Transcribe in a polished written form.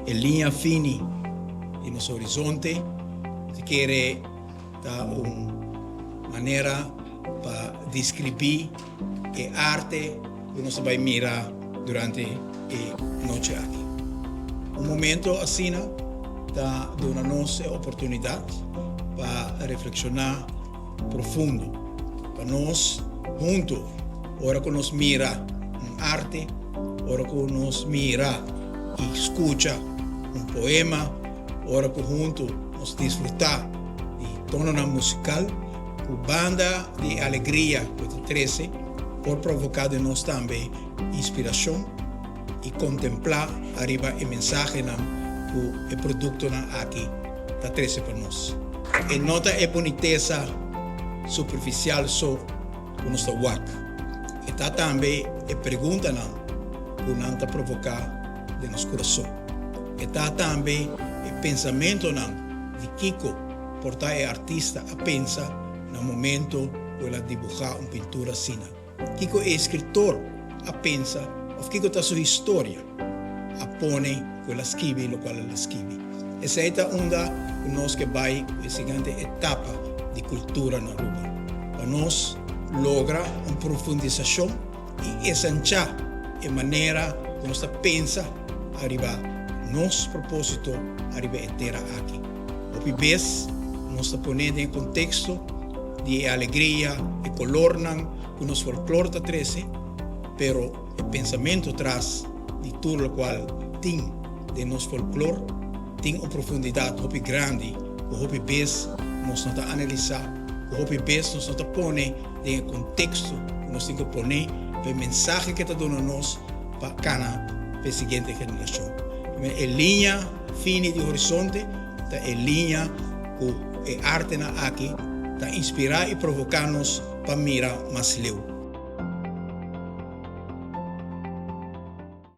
E liña fini di nos horizonte, si kere ta un manera pa deskribí e arte ku nos ta bai mira durante e nochi aki. Un momento asina ta duna nos e oportunidat pa reflekshoná profundo, pa nos huntu ora ku nos mira un arte, ora ku nos mira i skucha un poema, ora ku huntu nos disfrutá di tononan musikal, ku banda di e alegria ku ta trese por provoká den nos tambe inspirashon i kontemplá ariba e mensahenan ku e produktonan aki ta trese pa nos. E no ta e bunitesa superfisial so ku nos ta wak, e ta tambe e preguntanan ku nan ta provoká den nos kurason. E ta tambe e pensamentonan di kiko por ta e artista a pensa na momento ku el a dibuhá un pintura asina. Kiko e eskritor a pensa òf kiko ta su historia a pone ku el a skibi lokual el a skibi. Esei ta unda ku nos ke bai ku e siguiente etapa di kultura na Aruba, pa nos logra un profundisashon i esanchá e manera ku nos ta pensa ariba nos propósito ariba e tera aki. Hopi bes nos ta pon'é den e konteksto di e alegria, e kolornan ku nos folklor ta trese, pero e pensamentu tras di tur lokual tin den nos folklor tin un profundidat hopi grandi ku hopi bes nos no ta analisá, ku hopi bes nos no ta pone den e konteksto ku nos tin ku pone pa e mensahe ke ta duna nos pa kana pa e siguiente generashon. E liña fini di horizonte ta e liña ku e artenan aki ta inspirá i provoká nos pa mira mas leu.